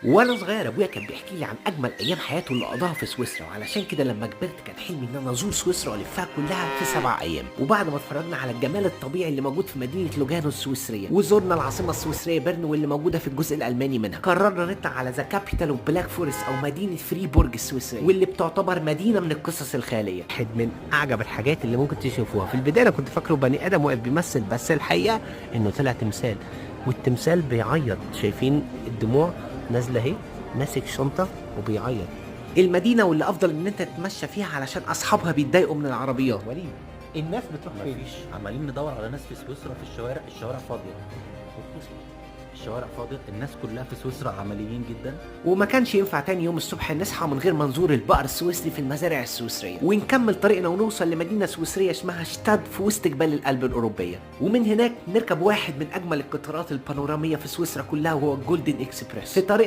وانا صغير ابويا كان بيحكي لي عن اجمل ايام حياته اللي قضاها في سويسرا، وعلشان كده لما كبرت كان حلمي ان انا ازور سويسرا والفها كلها في 7 ايام. وبعد ما اتفرجنا على الجمال الطبيعي اللي موجود في مدينة لوجانو السويسريه، وزرنا العاصمة السويسريه بيرن واللي موجودة في الجزء الالماني منها، قررنا نطلع على the capital of Black Forest او مدينة فريبورج السويسريه، واللي بتعتبر مدينة من القصص الخيالية. واحد من اعجب الحاجات اللي ممكن تشوفوها. في البداية انا كنت فاكره بني ادم واقف بيمثل، بس الحقيقة انه طلع تمثال، والتمثال بيعيط. شايفين الدموع نازله اهي، ماسك شنطه وبيعيط. المدينة واللي افضل ان انت تتمشى فيها علشان اصحابها بيتضايقوا من العربيات. وليد، الناس بتروح فين؟ مفيش، عمالين ندور على ناس في سويسرا في الشوارع، الشوارع فاضية، الشوارع فاضية، الناس كلها في سويسرا عمليين جدا. وما كانش ينفع تاني يوم الصبح نصحى من غير ما نزور البقر السويسري في المزارع السويسريه، ونكمل طريقنا ونوصل لمدينة سويسرية اسمها شتاد في وسط جبال الألب الاوروبية، ومن هناك نركب واحد من اجمل القطارات البانوراميه في سويسرا كلها وهو ال Golden Express. في طريقنا